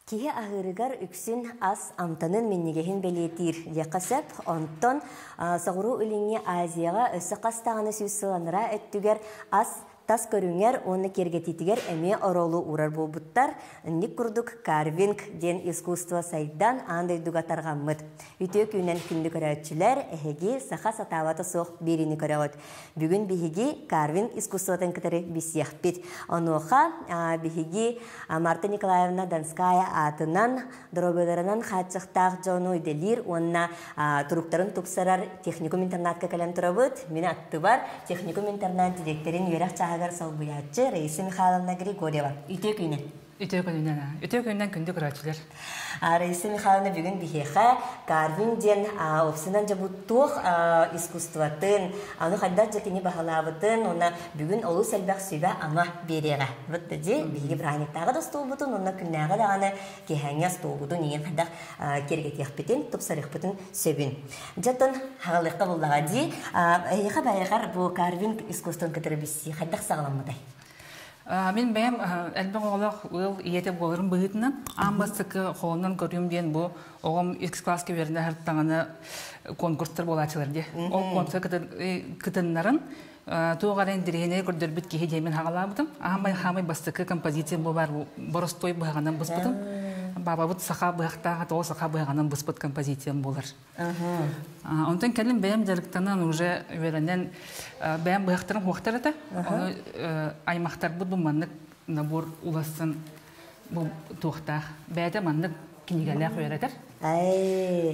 Киһи аһыырыгар үксүн ас амтанын минньигэһин бэлиэтиир диэххэ сөп. Онтон Соҕуруу Илиҥҥи Азияҕа өссө хас даҕаны сүүс сыл анараа өттүгэр ас тас көрүҥэр уонна киэргэтиитигэр эмиэ оруолу уурар буолбуттар. Инник курдук карвинг диэн искусство сайдан аан дойдуга тарҕаммыт. Үтүө күнүнэн күндү көрөөччүлэр, эһиги саха сатаабата суох биэриини көрөҕүт. Бүгүн биһиги карвинг искусствотын кытары билсиэхпит. Онуоха биһиги Марта Николаевна Донская аатынан доруобуйаларынан хааччахтаах дьону идэлиир уонна туруктарын тупсарар техникум-интернатка кэлэн турабыт. Мин аттыбар техникум-интернат дириэктэрин үөрэх чааһыгар солбуйааччы Раиса Михайловна Григорьева. Үтүө күнүн! Үтүө күнүнэн, үтүө күнүнэн күндү көрөөччүлэр. Раиса Михайловна бүгүн биһиэхэ карвинг диэн уопсайынан дьэ бу туох искусствотын, аны хайдах дьэ кини баһылаабытын уонна бүгүн олус элбэх сүбэ-ама биэриэҕэ. Вот дьи биһиги бырааһынньыктааҕы да остуолбутун уонна күннээҕи даҕаны киэһээҥҥи остуолбутун иҥин хайдах киэргэтиэхпитин, тупсарыахпытын сөбүн. Дьэ оттон хаҕалыахха буллаҕа дии. Эһиэхэ бэйэҕэр бу карвинг искусствотын кытары билсии хайдах саҕаламмытай? Мин бэйэм элбэх оҕолоох ыал ийэтэ буоларым быһыытынан аан бастакы холонон көрүүм диэн бу оҕом иккис кылааска үөрэнэ сырыттаҕына конкурстар буолааччылар дии. Ол конкурска кытыннаран туох эрэ интэриэһинэйи көрдөрбүт киһи диэмин хаҕалаабытым. Аамай хаамай бастакы композиция бу баар боростуой быһаҕынан быспытым. Бабабыт саха быһахтаах тоҕо саха быһаҕынан быспыт композициям буолар. Онтон кэлин бэйэм дьарыктанан уже үөрэнэн бэйэм быһахтарым хуохтар этэ. Ону аймахтарбыт бу маннык набор улассан бу туохтаах. Бэйэтэ маннык кинигэлээх үөрэтэр.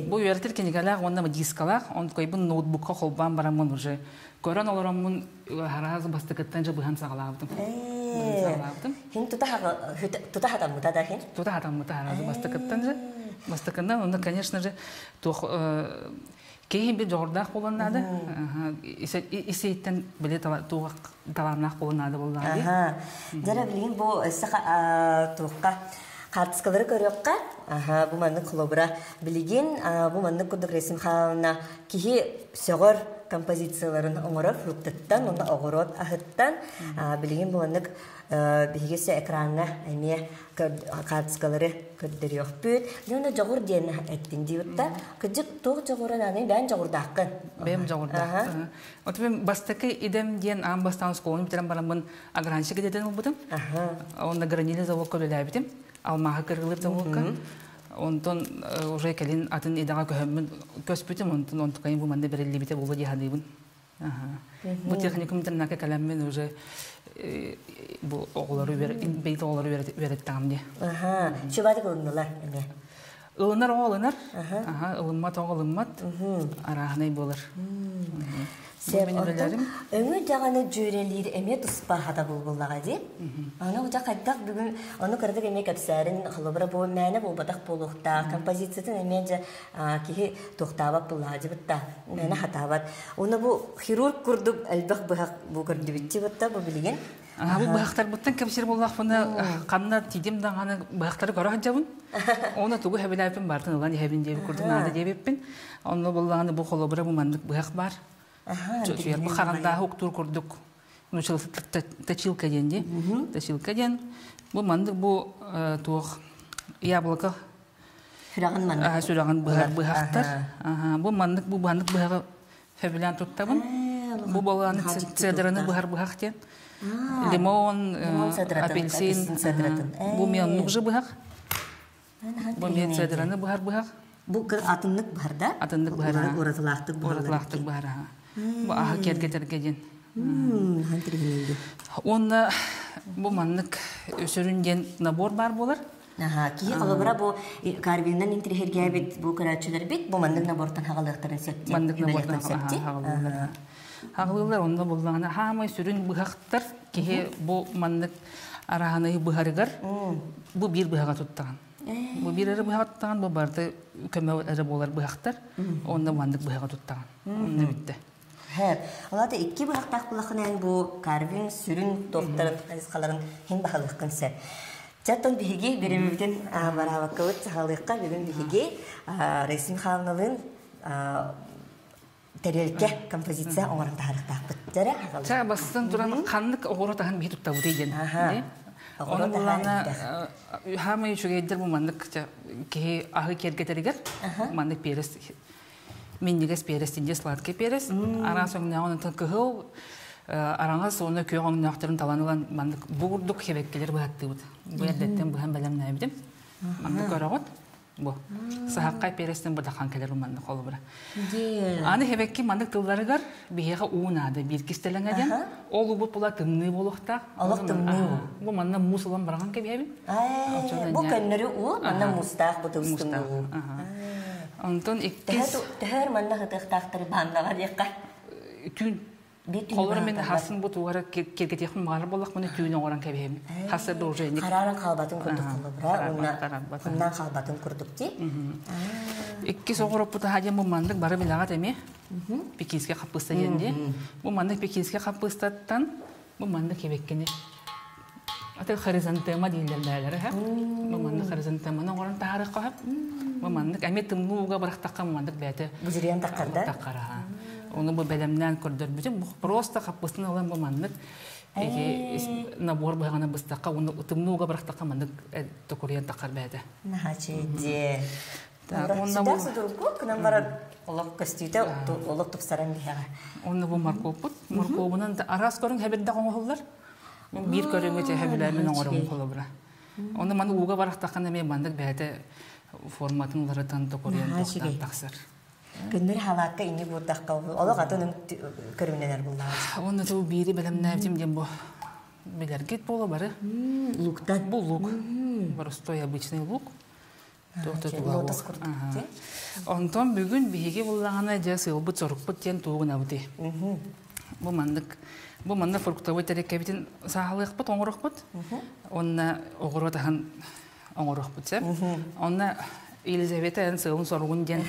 Бу үөрэтэр кинигэлээх уонна дискалаах. Онтукайбын ноутбукка холбоон бараммын уже көрөн олороммун араас бастакыттан же быһан саҕалаабытым. Саҕалаабытым. Хин тута хатаммыта да хин? Тута хатаммыта араас бастакыттан же. Бастакынан онно, конечно же, туох киһи бир дьоҕурдаах буолан наада. Исейтен били туох талааннаах буолан наада буоллаҕа. Дьара билигин бу саха туохха хаартыскалары көрүөххэ аха бу маннык холобура билигин бу маннык курдук Раиса Михайловна киһи сөҕөр композицияларын оҥорор фруктыттан уонна оҕуруот аһыттан билигин бу маннык биһиги өссө экраҥҥа эмиэ хаартыскалары көрдөрүөхпүт. Уонна дьоҕур диэн эттин диибит да. Кырдьык туох дьоҕурун аны бэйэҥ дьоҕурдааххын. Бэйэм дьоҕурдаах. Вот мен бастакы идэм диэн аан бастаан оскуоланы бүтэрэн бараммын огранщик идэтин ылбытым. Онно гранильный заводка үлэлээбитим. Алмааһы кыргылыыр заводка. Онтон уже кэлин атын идэҕэ көһөммүн көспүтүм, онтон онтукайым бу манна бэриллибитэ буолуо дии саныыбын. Бу техникум интернакка кэлэммин уже бу оҕолору бэйт оҕолору үөрэттэҕим дии. Чубатык ылыннылар эмиэ. Ылынар оҕо ылынар, ылыммат оҕо ылыммат, арааһынай буолар. Өҥү даҕаны дьүөрэлиир эмиэ туспа хатабыл буллаҕа дии. Аны дьэ хайдах бүгүн ону кыратык эмиэ кэпсээрин холобура бу мээнэ буолбатах буолуохтаах композициятын эмиэ дьэ киһи туохтаабат буллаадьыбыт да мээнэ хатаабат. Уонна бу хирург курдук элбэх быһах бу көрдүбүтчү бутта бу билигин. Бу быһахтарбыттан кэпсиир буоллахпына ханна тиийдим даҕаны быһахтары көрө сылдьабын. Оны тугу хэбилээппин бартын ылан иһэбин диэбит курдук наада диэбиппин. Онно буллаҕына бу холобура бу маннык быһах баар. Бу харандааһы уктуур курдук точилка диэн дии. Точилка диэн бу маннык бу туох яблоко сүрэҕин маннык сүрэҕин быһар быһахтар. Бу маннык бу маннык быһаҕы сөбүлээн туттабын. Бу болааны цедраны быһар быһах диэн. Лимон, апельсин. Бу мен же быһах. Бу мен цедраны быһар быһах. Бу атыннык быһар да? Атыннык быһар. Уратылаахтык быһар. Уратылаахтык быһар. Бу аһы кергетерге диэн. Уонна бу маннык өсөрүн диэн набор бар болар. Киһи холобура бу карбинынан интириһиргээбит бу көрөөччүлэрбит бу маннык набортан хагалыахтарын сөп Маннык набортан хагалыыллар. Хагалыыллар онно буллаҕына хаамай сүрүн быһахтар киһи бу маннык араһанайы быһарыгар бу биир быһаҕа туттаҕын. Бу биир эрэ быһаҕа туттаҕын бу барыта көмө эрэ буолар быһахтар онно маннык быһаҕа туттаҕын. Онно бүттэ. Һэ, олата икки быһахтаах булахын бу карвин сүрүн туохтарын хайысхаларын хин баһылыаххын сөп. Чаттан биһиги биримибитин бараабаккабыт саҕалыахха бүгүн биһиги Раиса Михайловналыын тэриэлкэ композиция оҥорон таһаарыахтаахпыт. Дьэрэ Ча бастан туран ханнык оҕуруот аһын биһи туттабытый диэн. Оны буллаана хаамай үчүгэйдэр бу маннык киһи аһы киэргэтэригэр маннык перец минньигэс перец тинде сладкий перец араас өҥнөөҕүн онтон кыһыл араҥас уонна күөх өҥнөөхтөрүн талан ылан маннык бу курдук хебеккилэр быһаттыыбыт. Бу эрдэттэн быһан бэлэмнээбитим. Маннык көрөҕүт. Бу саһаххай перестен быдахан кэлэр маннык холобура. Аны хебекки маннык тылларыгар биһиэхэ уу наада биир кистэлэҥэ диэн ол уубут була тымныы буолуохтаах. Олох тымныы. Бу манна муус ылан бараҕан кэбиһэбин. Бу көннөрү уу, манна муустаах бу тымныы уу. Онтон иккис Төһөр манна хытыахтаахтары бааннаҕа диэххэ. Түүн Холобура мен хасын бу тугара киргэтиэхпин баҕарар буоллахпына түүн оҥорон кэбиһэбин. Хаса должение. Харааран хаалбатын курдук холобура уонна хуннаан хаалбатын курдук дии. Иккис оҕороппут аһа диэн бу маннык бары билэҕит эмиэ. Пекинскэй хаппыыста диэн дии. Бу маннык пекинскэй хаппыыстаттан бу маннык кэбэккини Аты хризантема дииллэр бээлэрэ һэ. Бу маннык хризантеманы оҥорон таһаарыахха сөп. Бу маннык эмиэ тымныы ууга бырахтахха маннык бэйэтэ Бузуруйан таххарда. Таххара. Ону бу бэлэмнээн көрдөрбүтүм. Бу просто хаппыстан ылан бу маннык эти набор быһаҕына быстахха уонна тымныы ууга бырахтахха маннык токуруйан таххар бэйэтэ. Наһаа чэйдиэ. Сүрдээх судургу гынан баран олох көстүүтэ олох тупсаран биһэҕэ. Онно бу моркуоппут. Моркуобунан араас көрүҥ хэбирдэх оҥоһуллар. Биир көрүҥү төһөбүлээмин оҥоробун холобура. Онно маны ууга барахтаххына эмиэ маннык бэйэтэ форматын уларытан токуруйан туохтаан тахсар. Күннэр халаакка инни буурдахха олох атын көрүҥнэнэр буллаҕа. Уонна тыл биири бэлэмнээбитим диэн бу билэргит буолуо бары. Луктан. Бу лук. Простой обычный лук. Лотос курдук. Онтон бүгүн биһиги буллаҕына дьэ сыалбыт сорукпут диэн тугу гынабытый? Бу маннык бу манна фруктовый тэрилкэбитин сааһылыахпыт, оҥоруохпут. Онно оҕуруот аһын оҥоруохпут сөп. Онно Елизавета эн сыалын соругун диэн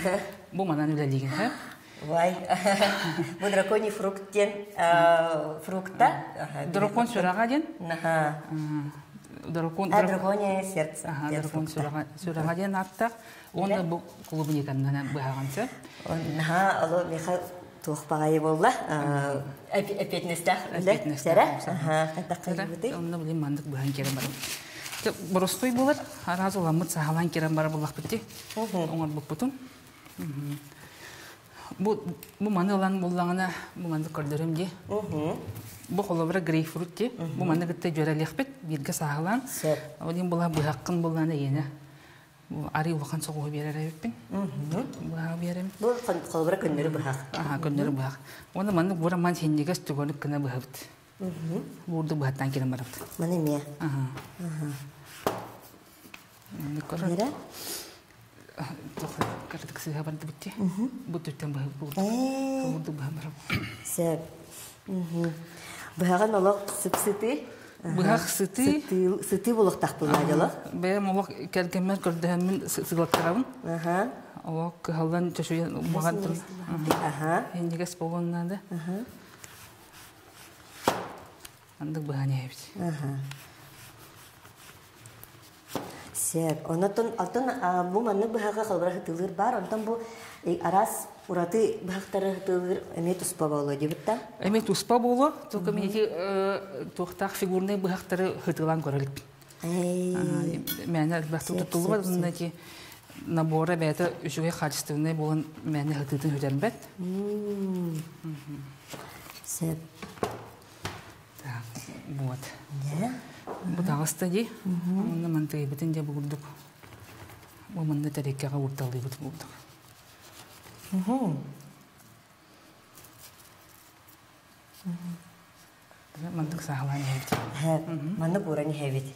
бу манан үлэлиигин сөп. Вай, бу драконий фрукт диэн фрукта. Дракон сүрэҕэ диэн. Дракон Дракония сердце. Дракон сүрэҕэ диэн ааттаах. Уонна бу клубниканнан быһаҕын сөп. Наһаа олу миха туох баҕайы буолла. Эппиэтинэстээх үлэ. Сэрэ. Онно билин мандык быһан кирэн барым. Боростуой буолар. Араас уламмыт саһалаан кирэн бара буллахпыт ти. Оҥорбуппутун. Бу бу маны ылан буллаҕына бу маннык көрдөрүм дии. Бу холобура грейпфрут дии. Бу маны кытта дьүөрэлиэхпит бииргэ сааһылаан. Ол иһин була быһаххын буллаана иэнэ. Арый улахан соҕуһу биэрэр эбиппин. Быһаҕы биэрэм. Бу холобура көннөрү быһах. Аха көннөрү быһах. Уонна маннык бура ман синньигэс түгөнүк гына быһабыт. Буурдук быһаттан кирэн барабыт. Маны эмиэ. Нэрэ? Кыратык сыыһа бардыбыт дии. Бу түттэн быһа буурдук быһа барабыт. Сөп. Быһаҕын олох сып-сытыы. Быһах сытыы. Сытыы булуохтаах буолла Бэйэм олох кэргэммэр көрдөһөммүн сыгылаттарабын. Олох кыһаллан чөчүйэн умаҕан Иннигес буолуон наада. Андык быһан иһэбит. Сөп. Онотон алтын бу маннык быһаҕы холобура хытылыыр баар. Онтон бу араас ураты быһахтары хытылыыр эмиэ туспа буолуо диэбит да? Эмиэ туспа буолуо. Только мен ити туохтаах фигурный быһахтары хытылаан көрө иликпин. Мээнэ элбэхтик туттуллубат уонна ити набора бэйэтэ үчүгэй качественный буолан мээнэ хытыытын сүтэрбэт. Сөп. Так, вот. Бу таҕыста дии. Онно мантыйбытын дьэ бугурдук. Бу манна тэриэккэҕэ уурталыыбыт буурдук. Мандык сааһылаан иһэбит. Маннык ууран иһэбит.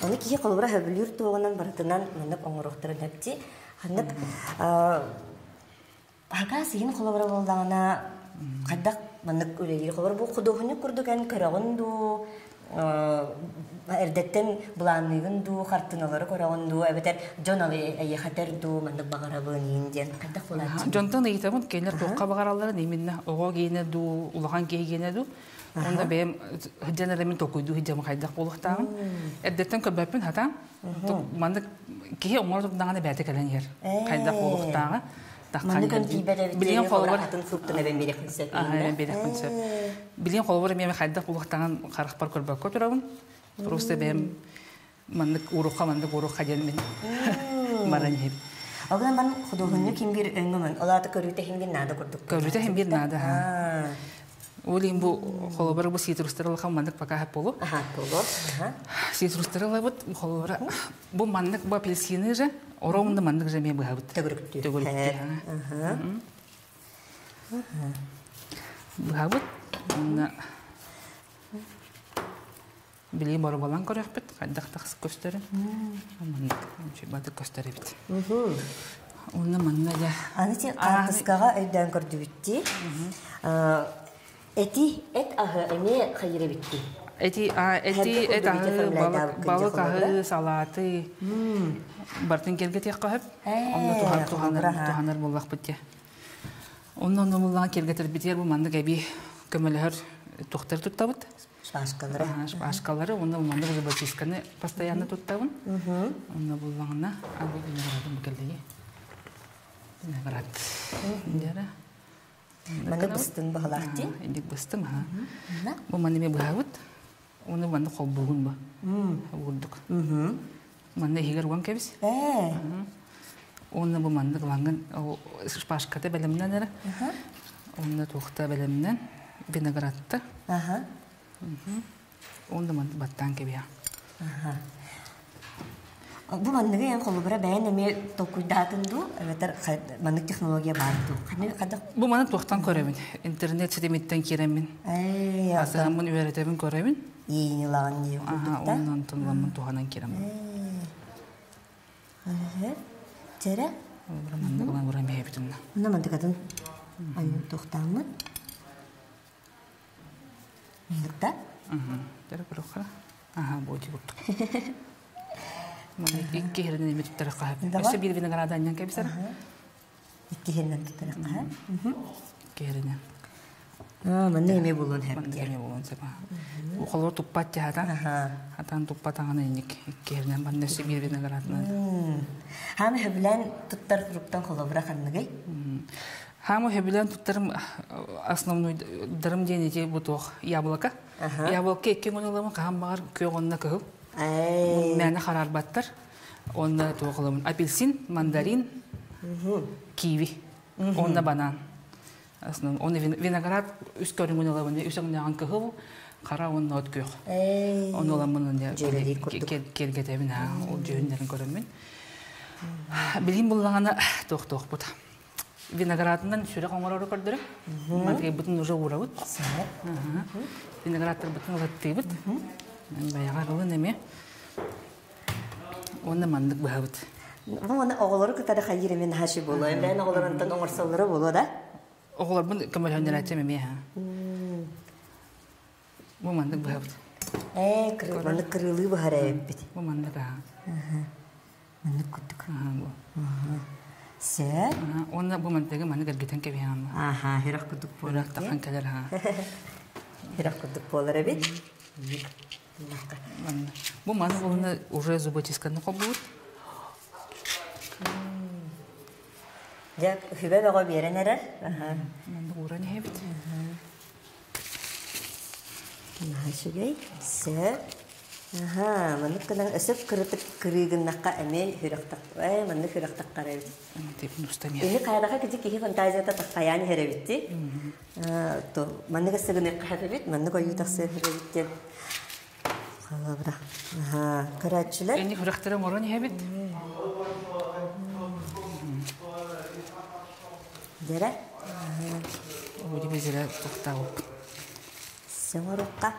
Оны киһи холобура хөбүлүүр туоҕунан барытынан маннык оҥоруохтарын сөпти. Ханнык Хакас иһин холобура буоллаҕына хайдах маннык үлэлиир холобура бу худуоһунньук курдук эн көрөҕүн дуу эрдэттэн былаанныыгын дуу хартыыналары көрөҕүн дуу эбэтэр дьон эйиэхэтэр дуу маннык баҕарабын иин диэн хайдах буолааччы Дьонтон ыйытабын кинилэр туохха баҕаралларын именно оҕо гиэнэ дуу улахан киһи гиэнэ дуу онно бэйэм сылдьан эрэ мин толкуйдуу сылдьабын хайдах буолуохтааҕын эрдэттэн көрбөппүн хатаан маннык киһи оҥоро турдаҕына бэйэтэ кэлэн иһэр хайдах буолуохтааҕа. Маннык тиийбэт эбит. Билигин холобур атын фруктаны эбэн биэриэхпин сөп. Эбэн биэриэхпин сөп. Билигин холобур эмиэ хайдах булуохтаҕын харахпар көрбөккө турабын. Просто бэйэм маннык уурукка маннык уурукка диэн мин баран иһэбин. Ол гынан баран худуоһунньук ким биир өҥөмөн, ол аата көрүүтэ иһин биир наада курдук. Көрүүтэ иһин биир наада. Ол иһин бу холобура бу цитрустары улахан маннык пока хап болу. Аха, болу. Цитрустары ылабыт, холобура бу маннык бу апельсины же, оромунда маннык же эмиэ быһабыт. Төгүрүктүү. Төгүрүктүү. Быһабыт. Билии боруобалаан көрүөхпүт, хайдах тахс көстөрүн. Маннык баты көстөр эбит. Онно манна дьэ. Аны ти хаартыскаҕа өйдөөн көрдүбүттии. Эти эт аһы эмиэ хайыр эбиттии. Эти эти эт аһы балык аһы салааты бартын кергетиэххэ сөп. Онно туһанар туһанар буоллахпыт дьэ. Онно онно буллаҕа кергетэрбитигэр бу маннык эбии көмөлөһөр туохтары туттабыт. Шпажкалары. Шпажкалары уонна маннык зубочистканы постоянно туттабын. Онно буллаҕына абы виноградым кэллиги. Виноград. Дьара. Маннык быстын баһылаах дии. Инник быстым ха. Бу манны ме быһабыт. Уну манны холбугун бу. Уурдук. Манна иһигэр уган кэбис. Уонна бу маннык лаҥын шпажката бэлэмнэн эрэ. Онно туохта бэлэмнэн виноградта. Онно маннык баттаан кэбиһэ. Бу манныгы эн холобура бэйэн эмиэ толкуйдаатын дуу, эбэтэр маннык технология баар дуу? Ханнык Бу маны туохтан көрөбүн? Интернет ситимиттэн киирэммин. Асыһаммын үөрэтэбин көрөбүн. Иини ылаҕын дии курдук да. Онон тулламмын туһанан киирэммин. Чэрэ? Маннык ылан уран биһэбитин. Мына мантыкатын аны туохтааммыт. Мындыкта? Дәрі көрөххара. Аха, бу ити курдук. Маны икки херинен эми туттара хаһап. Өссө биир винограда анньан кэбисэр. Икки херинен туттара хаһап. Икки херинен. Манна эме булуон хэп. Манна эме булуон сөп. Холор туппат тиһата. Хатан туппатаҕына инник икки херинен манна өссө биир виноградынан. Хаама хөбүлээн туттар фруктан холобура ханныгый? Хаама хөбүлээн туттарым основной дарым диэн ити бу туох яблоко. Яблоко икки күн ыламын хаһан баҕар күөх уонна кыһыл. Мээнэ хараарбаттар. Онно туох ыламын апельсин, мандарин, киви, онно банан. Основном оны виноград үс көрүҥүн ылабын, үс өҥнөөҕүн кыһыл, хара уонна от күөх. Ону ыламмын киэргэтэбин, ол дьүһүннэрин көрөммүн. Билим буллаҕына туох-туохпут. Виноградынан сүрэх оҥорору көрдөрө. Матгайбытын уже уурабыт. Виноградтарбытын ылаттыыбыт. Баяҕа ылын эмиэ. Уонна маннык быһабыт. Бу маны оҕолору кытары хайыр эмин хаши буолуо. Бэйэн оҕолорунтан оҥорсоллоро буолуо да? Оҕолорбун көмөлөһүннэрээччим эмиэ. Бу маннык быһабыт. Ээ, маннык кырыылыы быһар эбиппит. Бу маннык аха. Маннык курдук. Сөп. Уонна бу мантыгы маннык эргитэн кэбиһэҕин. Аха, хирах курдук буолар. Хирах тахан кэлэр аха. Хирах курдук буолар эбит. Бу маны уонна уже зубочистканы холбуут. Дьэ, үбэ бөҕө биэрэн эрэр. Маннык ууран иһэбит. Наһаа үчүгэй. Сөп. Аһаа, маннык гынан өсөп кырытык кырыыгыннахха эмиэ сүрэхтэх ээ маннык сүрэхтэххэр эбит. Ини хайдаха кiji киһи фантазията таххайаан иһэр эбит дии. То маннык ысыгыныахха сөп эбит, маннык ойуу тахсыах эбит диэн. Холобура. Аһаа, көрөөччүлэр. Ини сүрэхтэрэ оҥорон иһэбит. Дэрэ. Ори безерэ тохтаабыт. Сөҥөрукка.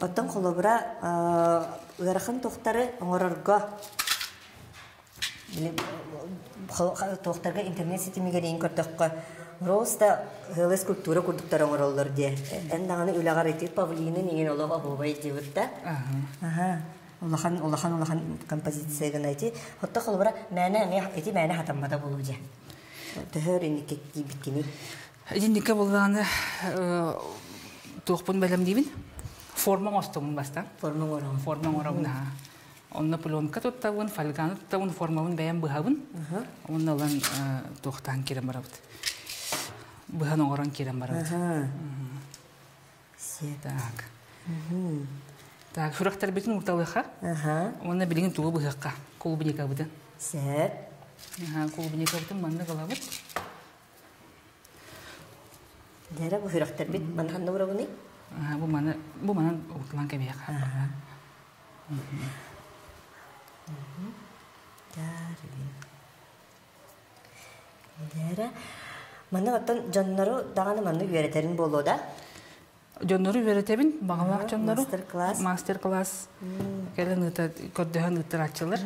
Оттон холобура ыарахан туохтары оҥорорго туохтарга интернет ситимигэр иин көрдөххө просто ыалы скульптура курдуктар оҥороллор диэ. Эн даҕаны үлэҕэр ити павлинын иҥин олох оһуобай диэбит да. Аха. Улахан улахан улахан композиция гына ити. Хотто холобура мээнэ эмиэ ити мээнэ хатаммата буолуу дьэ. Төһөр инникке тиийбиккиний? Итинникке буллаҕына туохпун бэлэмниибин. Форма оҥостобун бастаан. Форма оҥоробун. Форма оҥоробун аһаа. Онно пленка туттабын, фольганы туттабын, формабын бэйэм быһабын. Онно ылан туохтаан киирэн барабыт. Быһан оҥорон киирэн барабыт. Так. Так, сүрэхтэрбитин уурталыахха. Уонна билигин тугу быһыахха? Клубникабытын. Сөп. Клубникабытын маннык ылабыт. Дэрэ бу сүрэхтэрбит маны ханна уурабыный? Бу маны бу манан уурталаан кэбиһиэххэ. Дэрэ Манна оттон дьоннору даҕаны маннык үөрэтэрин буолуо да? Дьоннору үөрэтэбин, баҕалаах дьоннору. Мастер-класс. Мастер-класс кэлэн ыыта көрдөһөн ыыттарааччылар.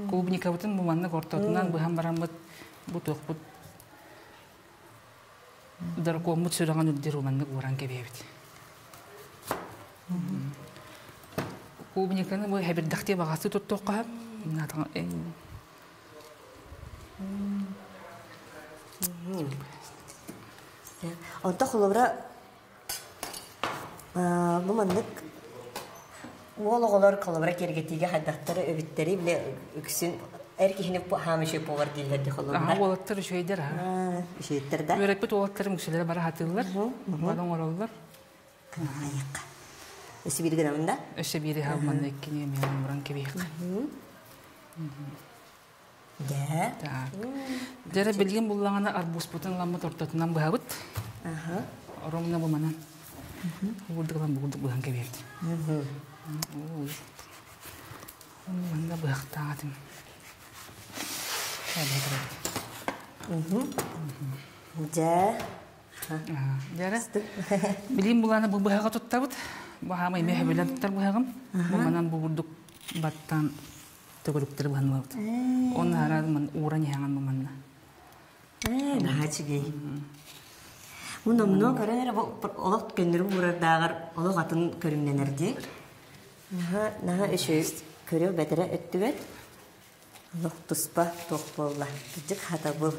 Клубникабытын бу маннык ортотунан быһан бараммыт бу туохпут дракоммут сүрэҕин үрдүр маннык ууран кэбиэбит. Клубниканы бу хэбирдэхтии баҕасы туттуохха Онто холобура бу маннык уол оҕолор холобура киэргэтиигэ хайдахтара өбүттэри бile үксүн эр киһини хаама үчүгэй повар дииллэр ди холобура. Уолаттар үчүгэйдэр аха. Үчүгэйдэр да. Үөрэппит уолаттарым үксүлэрэ бара хатыыллар. Бары оҥороллор. Кынаайык. Өссө биир гынабын да? Өссө биири хаалманна иккини эмиэ оҥорон кэбиһиэххэ. Дьэ. Так. Дьэрэ билигин буллаҕына арбузпутун ыламмыт ортотунан быһабыт. Аха. Оромуна бу манан. Уурдук ылан бугурдук быһан кэбиһэбит. Манна быһахтаатым. Дьэ. Дьэрэ. Билигин булаана бу быһаҕы туттабыт. Бу хаама имэ хөбүлэн туттар быһаҕым. Бу манан бугурдук баттаан төгүрүктэр быһанылабыт. Онно араан ман ууран иһэҕин бу манна. Ээ, наһаа үчүгэй. Бу номнуо көрөн эрэ бу олох көннөрү уурардааҕар олох атын көрүҥнэнэр дии. Наһаа наһаа үчүгэй көрүө бэтэрэ өттүгэр олох туспа туох буолла. Кырдьык хатабыл.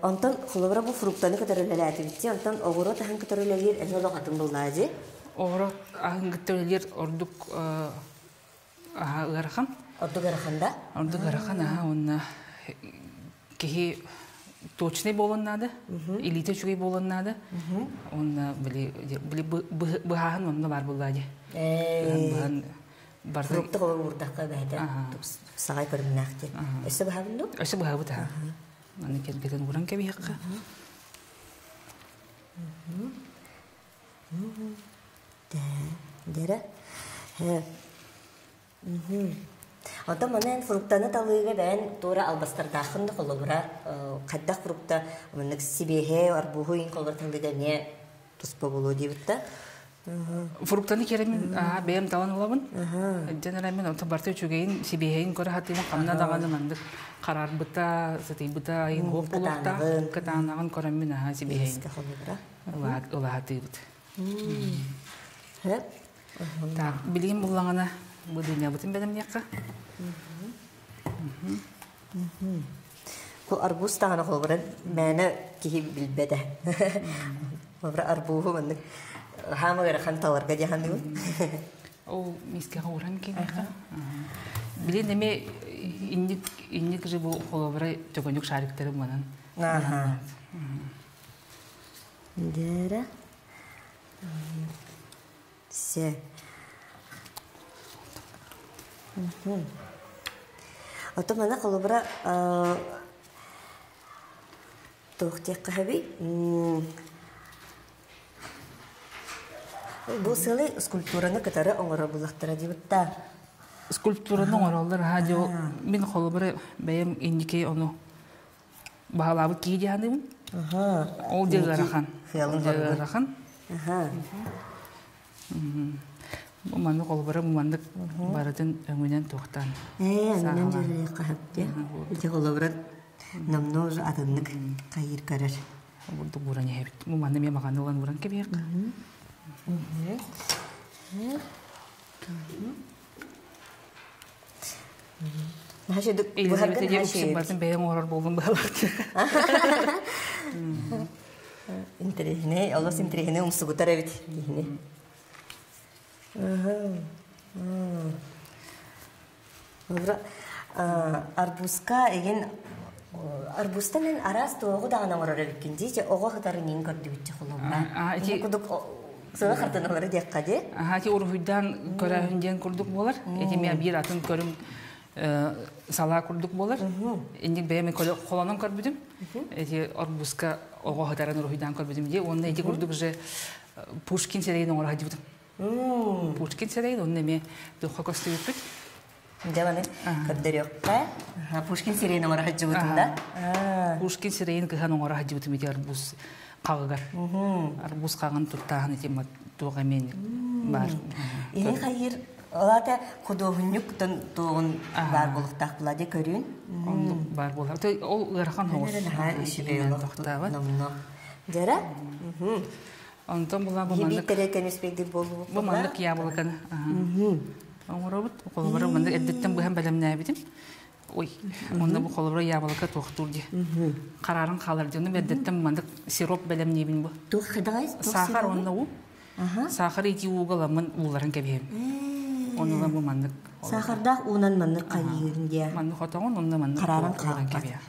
Онтон холобура бу фруктаны кытары үлэлээтибит дии, онтон оҕуруот аһын кытары үлэлиир эмиэ олох атын буоллаҕа дии. Оҕуруот аһын кытта үлэлиир ордук аһа ыарахан. Ордук ыарахан да? Ордук ыарахан аһа уонна киһи точный буолуон наада, илиитэ үчүгэй буолуон наада. Уонна били били быһааһын онно баар буоллаа дии. Быһан барда Фрукта холобур уурдахха бэйэтэ саҕай көрүҥнээх диэн. Өссө быһабын дуу? Өссө быһабыт аха. Аны кэргэтин ууран кэбиһиэххэ. Дэрэ. Онтон маны эн фруктаны талыыга бэйэн туора албастардааххын да холобура хайдах фрукта маннык сибиэһэй арбуһу иин холобура талыыга эмиэ туспа буолуо диэбит да. Фруктаны киэрэмин бэйэм талан ылабын. Дьэн эрэммин онтон барыта үчүгэйин, сибиэһэйин көрө сатыыбын ханна даҕаны маннык хараарбыта, сытыйбыта айын уох буолуохтаах. Кытаанаҕын көрөммүн аһа сибиэһэйин ылаһатыыбыт. Так, билигин буллаҕына быдыынньабытын бэлэмниэххэ. Бу арбуз даҕаны холобура мээнэ киһи билбэтэ. Холобура арбуһу маннык хаама ыарахан таларга дьаһаныыбын. Ол мискэҕэ ууран киириэххэ. Билин эми инник инник же бу холобура төгөнүк шариктары манан. Аха. Дээрэ. Се. Ото мана холобура туох диэххэ сөбүй? Бу сылы скульптураны кытары оҥорор буллахтара диэбиттаа. Скульптураны оҥороллор аһаа дьэ мин холобура бэйэм инники ону баһылаабыт киһи дии саныыбын. Ол дьэ ыарахан. Ол дьэ ыарахан. Бу маннык холобура бу маннык барытын өҥүнэн туохтаан. Ээ, өҥүнэн дьүөрэлиэххэ сөп дии. Ити холобура номнуо уже атыннык хайыыр көрөр. Бурдук ууран иһэбит. Бу манна эмиэ маҕаны ылан ууран кэбиһиэххэ. Елизавета диэн үксүн барытын бэйэҥ оҥорор буоллун быһалаах. Интэриэһинэй, олус интэриэһинэй умсугутар эбит киһини. Арбузка игин арбузтан эн араас туоҕу даҕаны оҥорор эбиккин дии, чэ оҕо сытарын иин көрдүбүтчэ холобура. Ити Кудук сыла хартыналары диэххэ дии. Аха, ити уруһуйдаан көрөөһүн диэн курдук буолар. Ити эмиэ биир атын көрүҥ салаа курдук буолар. Инник бэйэм холонон көрбүтүм. Ити арбузка оҕо сытарын уруһуйдаан көрбүтүм дии. Уонна ити курдук же Пушкин сирэйин оҥоро сылдьыбытым. Пушкин сирэйин онно эмиэ туохха көстүбүппүт. Дьэ маны көрдөрүөххэ. Пушкин сирэйин оҥоро сылдьыбытым да. Пушкин сирэйин кыһан оҥоро сылдьыбытым ити арбуз хаҕыгар. Арбуз хаҕын туттааһын ити туох эмиэ баар. Иһи хайыр Олата худуоһунньук туоҕун баар буолуохтаах була дии көрүүн. Оннук баар буолар. Ол ыарахан оҕус. Үчүгэй олох номно. Дьара? Онтон була бу маннык Биитэрэ кэмиспейдик буолуо. Бу маннык яблоканы оҥоробут. Холобура маннык эрдэттэн быһан бэлэмнээбитим. Ой, онно бу холобура яблоко туохтуур дии. Харааран хаалар дии. Онно эрдэттэн маннык сироп бэлэмниибин бу. Туох хайдаҕай? Сахар онно уу. Сахар ити ууга ламмын ууларын кэбиһэбин. Ону ылан бу маннык. Сахардаах уунан маннык хайыырын диэ. Маннык хотоҕун онно маннык Харааран ууларын хаалбат. кэбиһэ.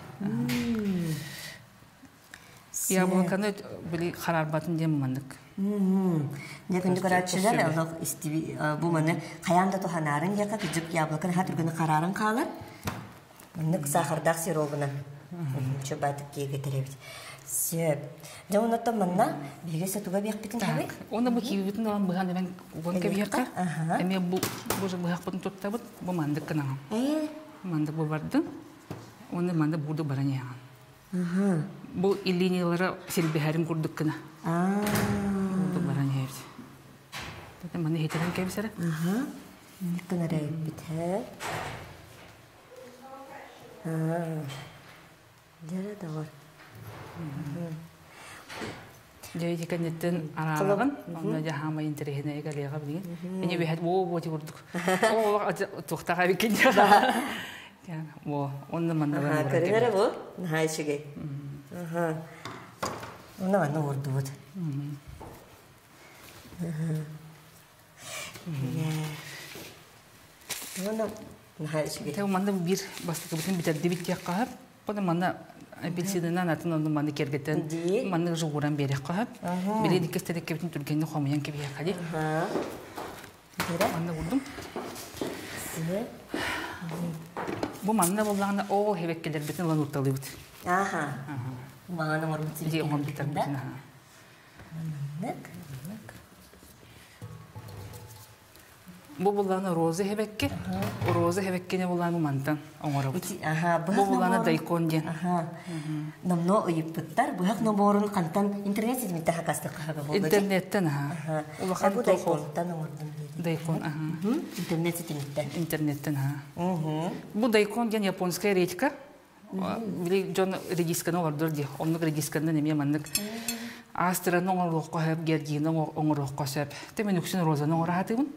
Яблоканы били хараарбатын диэн маннык. Дьэ күндү көрөөччүлэр, олох истиби бу маны хайаан да туһанаарын диэххэ кырдьык яблоканы хаһа түргэнэ харааран хаалар. Маннык сахардаах сиробунан чубатык киэргэтэрэбит. Сөп. Дьэ оннуттан манна биһиги сотуга биэхпитин Так, оны бу киирбитин ылан быһан эбэн уган кэбиһиэххэ. Эмиэ бу бу быһахпытын туттабыт. Бу мандык гынаҕын. Мандык бу бардын. Уонна манна буурду баран иһэҕин. Бу линиялара силбэһэрин курдук гына. Буурду баран иһэбит. Маны иһитэрэн кэбисэрэ. Гынар эбиппит һэ. Дьэрэ доҕор. Дьэ ити кэнниттэн араалаҕын, онно дьэ хаамай интэриэһинэй кэлиэҕэ билигин. Эни үһэт оо буо ти курдук. Оо туохтаах эбиккин диэн. Во, онно манна Аха, көрүнэрэ бу. Наһаа үчүгэй. Аха. Онно манна уурдубут. Онно наһаа үчүгэй. Те манна биир бастакыбытын бүтэрдибит диэх хаһар. Ону манна апельсинынан атын онну манны киэргэтэн маннык жугуран биэриэх хаһар. Били иккис түргэнник хомуйан кэбиһиэххэ дии. Манна урдум. Бу манна буоллаҕына ол хэбэккэлэрбитин ылан урталыыбыт. Аха. Маҥан оҥорбут Дии оҥорбуттарбытын аха. Маннык. Бу буллааны роза хэбэкки. Роза хэбэккини буллааны мантан оҥоробут. Бу буллааны дайкон диэн. Номно ыйыппыттар. Быһах нобуорун хантан интернет ситимиттэн хакастык хаба буолла. Интернеттен аха. Улахан бу дайконтан оҥордум диэри. Дайкон аха. Интернет ситимиттэн. Интернеттен аха. Бу дайкон диэн японская редька. Били дьон редисканы олордор дии. Оннук редисканан эмиэ маннык астыраны оҥоруохха сөп, гергины оҥоруохха сөп. Те мен үксүн розаны оҥоро сатыыбын.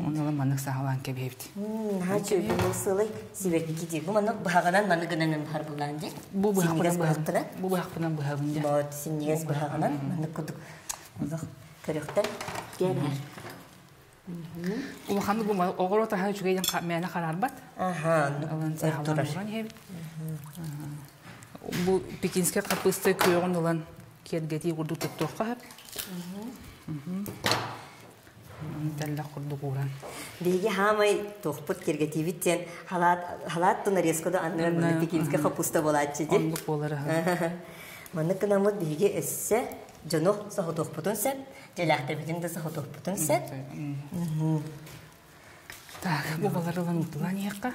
Онно маннык саҕалаан кэбиһэбит. Наһаа үчүгэй бу сылай сибэкки дии. Бу маннык быһаҕынан маннык гынан быһар булаан дии. Бу быһахпынан быһахпынан. Бу быһахпынан быһабын дии. Вот синньигэс быһаҕынан маннык курдук олох көрүөхтэн киэрэр. Улаханнык бу оҕуруот аһа үчүгэй диэн мээнэ хараарбат. Аха, Ылан саҕалаан туран иһэбит. Бу пекинскэй хаппыыста күөҕүн ылан киэргэтии курдук туттуохха сөп. Тэллэх курдук ууран. Биһиги хаамай туохпут киэргэтиибит диэн халаат халаат тунарезко да анныгар маннык пекинскэй хаппыыста буолааччы дии. Оннук буолар. Маннык гынаммыт биһиги өссө дьону соһутуохпутун сөп. Дьэлээхтэрбитин да соһутуохпутун сөп. Так, бу балары ылан утулаан иһиэххэ.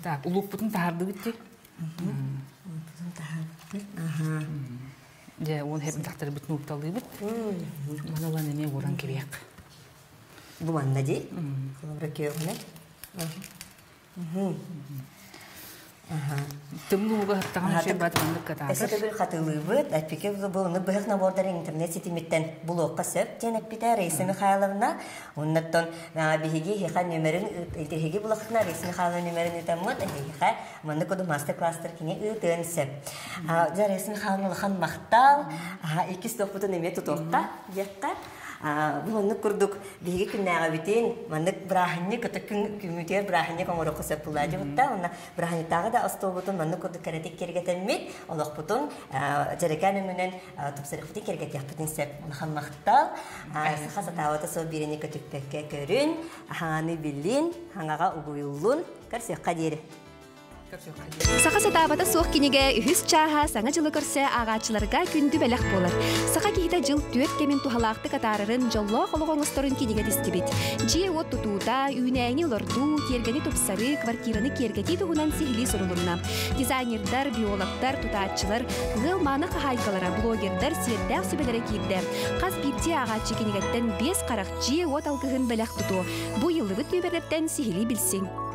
Так, улуукпутун таһаардыбыт дии. Улуукпутун таһаардыбыт. Аха. Дьэ, уон хэбдахтарбытын уурталыыбыт. Маны ылан эмиэ ууран кэбиһиэх. Бу манна дии. Холобура күөҕүнэн. Тымныы ууга сыттаҕына үчүгэй баат маннык кытаатар. Өссө төгүл хатылыыбыт. Эппикэ буолуну быһых набордары интернет ситимиттэн булуохха сөп диэн эппитэ Раиса Михайловна. Оннуттан биһиги эһиэхэ нүөмэрин эһиги булахтына Раиса Михайловна нүөмэрин ыытаммыт эһиэхэ маннык курдук мастер-класстар кини ыытыан сөп. Дьэ Раиса Михайловна улахан махтал. Иккис топпутун эмиэ тутуохха диэххэ. Бу маннык курдук биһиги күннээҕибитин маннык бырааһынньык ытык күн күммүтүгэр бырааһынньык оҥоруохха сөп буолаа дьыбытта. Онно бырааһынньыктааҕы да остуолбутун маннык курдук кэрэтик киэргэтэммит, олохпутун дьэрэкээн өҥүнэн тупсарыахпытын киэргэтиэхпитин сөп. Улахан махтал. Саха сатаабата суох биирэни көтүппэккэ көрүн, хаҥаны билин, хаҥаҕа угуйуллун. Көрсүөххэ диэри. Саха сатаабата суох кинигэ үһүс чааһа Саҥа дьылы көрсө ааҕааччыларга күндү бэлэх буолар. Саха киһитэ дьыл түөрт кэмин туһалаахтык атаарарын, дьоллоох олох оҥосторун кинигэ тистибит. Дьиэ-уот тутуута, үүнээйини олордуу, тиэргэни тупсарыы, квартираны киэргэтии туһунан сиһилии сурулунна. Дизайнердар, биологтар, тутааччылар, ыал мааны хаһаайкалара, блогердар сиэрдээх сүбэлэрэ киирдэ. Хас биирдии ааҕааччы кинигэттэн биэс харах дьиэ-уот алгыһын бэлэх тутуо. Бу ыйыллыбыт нүөмэрдэртэн сиһилии билсиҥ.